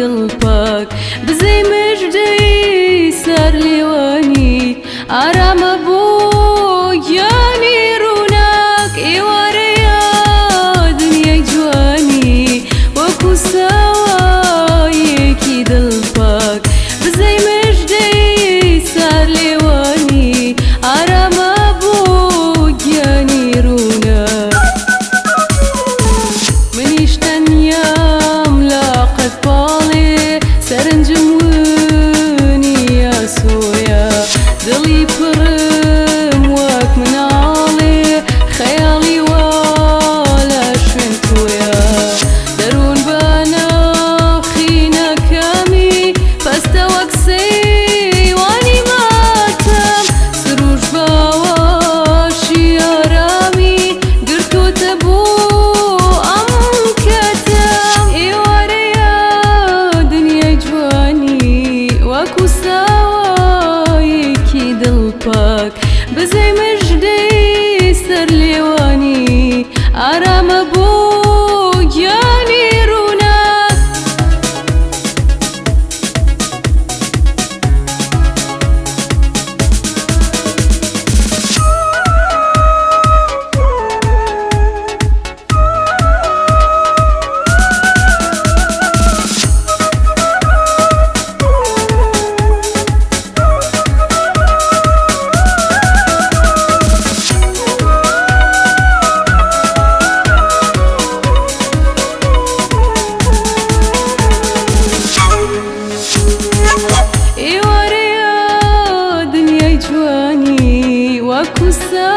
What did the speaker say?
دڵپاک، بزەی مژدەی سەر لێوانی ئارامە بۆ گیانی ڕووناک. ئێوارەیە دنیای جوانی وەکو ساوایەکی دڵپاک، بزەی مژدەی سەر لێوانی ئارامە بۆ گیانی ڕووناک. منیش تەنیام لە قەد پاڵێ، سەرنجم ونی ئاسۆیە، دڵی پڕم وەک مناڵێ، خەیاڵی وا لە شوێن تۆیە. دەروون بە ناخی ناکامی پەستە وەک سەیوانی ماتەم، سروش باوەشی ئارامی گرتۆتە بۆ ئەم کاتەم. ئێوارەیە دنیای جوانی وەکو ساوایەکی دڵپاک، بزەی مژدەی سەر لێوانی ئارامە بۆ گیانی ڕووناک. ئێوارەیە دنیای جوانی وەکو سا